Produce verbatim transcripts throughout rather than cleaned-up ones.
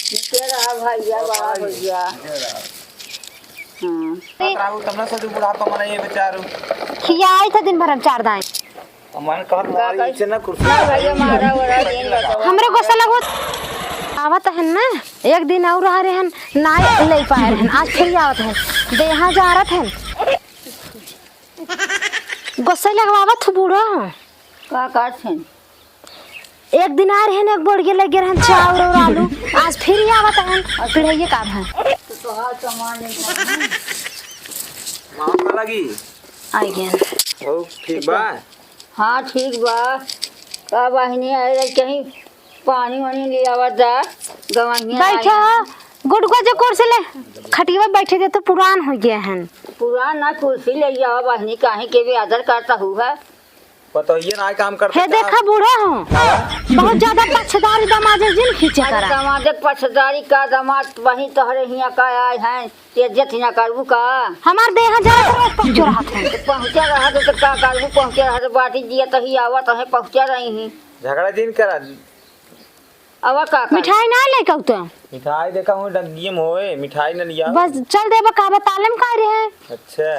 नीचे रहा भैया, बड़ा भैया। हाँ। राहु तब ना सजू बुढ़ापा मनाइए बेचारू। खियाई था दिन भर हम चार दाई। मन कहत का मारी कही? इसे ना कुर्सी ना भैया, मारा वारा दिन बताओ। हमरे गुस्सा लगो। आवत है ना, एक दिन और आ रहे हैं, ना ले पाए हैं, आज फिर आवत है, देहा जा रहा है। गुस्सा लगवावत हूँ बूढ़ो। का कहत हैं? एक दिन आ रहे हैं, एक बोरिया लगे रहन चाउर और आलू, आज फिर ही आवत हैं, पिढ़ैये का है। तो तोहार सामान नहीं था। मामा लगी। आ गया। हो, ठीक बा? हाँ, ठीक बा। का बहिनी आए रही, कहीं पानी वानी ले आवा जा, गवहिया बैठा लाई। हो, गुडुआ जो कुर्सी ले, खटिया बैठे दे तो पुरान हो गया है। पुरान ना कुर्सी ले आवा बहिनी, काहे के बेआदर करता हुआ। पतोहिए ना काम करता हे का? देखा बूढ़ा हो, बहुत ज्यादा पक्षदारी दमाद जिन खींचे अरे करा। दमाद पक्षदारी का, दमाद वहीं तोहरे हियाँ का आए हैं। इज्जत ही ना करबू का? हमार देह जरा रोज पहुँचो रहत है। तो पहुँचा रहा तो, तो का करबू? पहुँचा रहा तो बाटी जिया तही आवत है, पहुँचा रही ही। झगड़ा जिन करा। अब का कर? मिठाई ना लेके आऊ तो? मिठाई देखा हूँ डग्गिए में होए, मिठाई न लिया। बस चल देबा का बताले में का रहे? अच्छा।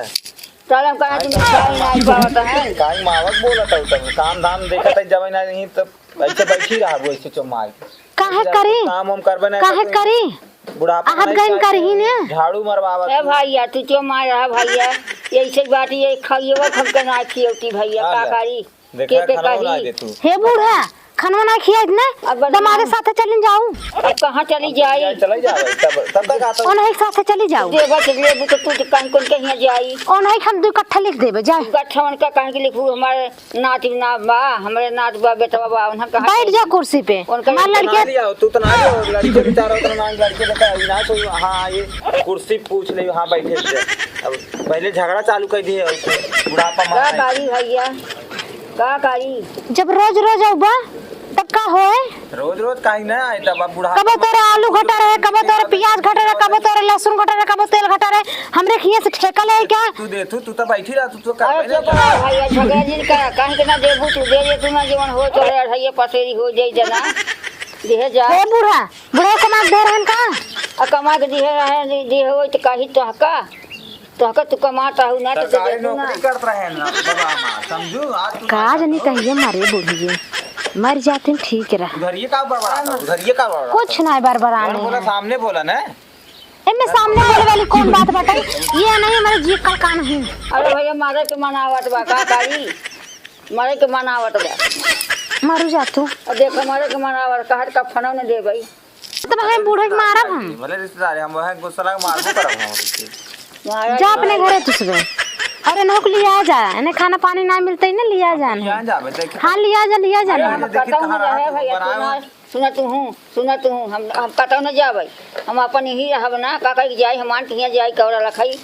चल हम कहा कि मिठाई ना पावत है। काई मावक बोलत है तब काम धाम देखत है जब ना नहीं तो ऐसे बैठी रहा वो ऐसे चुप मार के। काहे करी? काम हम करबे ना काहे करते। करी? बुढ़ापा में आप नहीं गइन खाए, करही ने? झाड़ू मरवावत ए है। भैया, तू क्यों मार रहा भैया? यही से बात, ये खाइए, वो हमके ना खियौती भैया, हाँ का ले। करी? देखा, के, के खाना बना करी? दे तू। हे बूढ़ा, खाना ना खिया इतने? अब बना दमादे साथे चली जाऊ। अब कहाँ चली जाई? चले जाओ, तब, तब तक आता हूँ। उन्हीं साथे चली जाऊ। देबा के लेबू तो तू तो कहीं कौन कहीं जाई। उन्हीं हम दो कट्ठा लिख देबे, जा। गठवन का कहीं के लिखू, हमारे नाती ना बा, हमरे नात बा, बेटवा बा, उन्हें कहा बैठ जा कुर्सी पे। उनका हमार लड़के ना लियाओ, तू तो ना लियाओ, लड़के बेचारा उतना ना, लड़के लेकर आई ना, तो हाँ, ये कुर्सी पूछ ले, हाँ, बैठे थे। अब पहले झगड़ा चालू कर दिए, बुढ़ापा का मार करी भैया, का करी? जब रोज रोज आउबा, तब का होए? रोज रोज काहे ना आए, तब अब बुढ़ापा कबो तोरा आलू घटा रहे, कबो तोरा प्याज घटा रहे, कबो तोरा लहसुन घटा रहे, कबो तेल घटा रहे, हमरे खिया से ठेका ले क्या? तू दे, तू, तू तो बैठी रहा, तू तो अरे करबे चुप ना रहा भैया, झगड़ा जिन का, काहे के ना देबू तू, दे दे तू ना, जवन हो तोहरे अढ़ैया पसेरी हो जाई जना। दिहे जा। हे बूढ़ा, बूढ़ा कमा के दे रहन का? आ कमा के दिहे रहे, दि-, दिहे होई त काही तोहका, तोहका तू कमात रहू ना, तो सरकारी देबू ना। नौकरी करत रहे ना, बाबा हमार, समझू? आज तू का ना जानी समझू। कहिए मारे बूढ़ी जी, मर जाते ठीक रहा। उधर ये का बड़बड़ा था? उधर ये का बड़बड़ा कुछ था? ना बड़बड़ाने कौन बोला? हैं। सामने बोला ना? एमे सामने बोले वाली कौन बात बाटे? ये नहीं हमारे जी कल का नहीं। अरे भैया, मारे के मनावत बा, का करी? मारे के मनावत बा। मारू जा तू। अब देखो, मारे के मनावत, कहत का फनो न देबै। तब है बूढ़े के मारब हम। भले रिश्तेदार, हम वह गुस्सा लगा मारबो करब हम। मारा जा अपने घरे तू सुबह। अरे नहुक लिया जा, इन्हें खाना पानी ना मिलते ही ना लिया जा। लिया जाबे, देख। हाँ, लिया जा, लिया जा अरे ना। हम देखी कतहूँ कहाँ न रहे रहत हो, भैया, बनाए सुना। हुआ। सुनत हूँ, सुनत हूँ, हम, हम कतौ न जाबै, हम अपन यहीं रहब ना, का कही जाई, हमान के हियाँ जाई, कौरा लखई,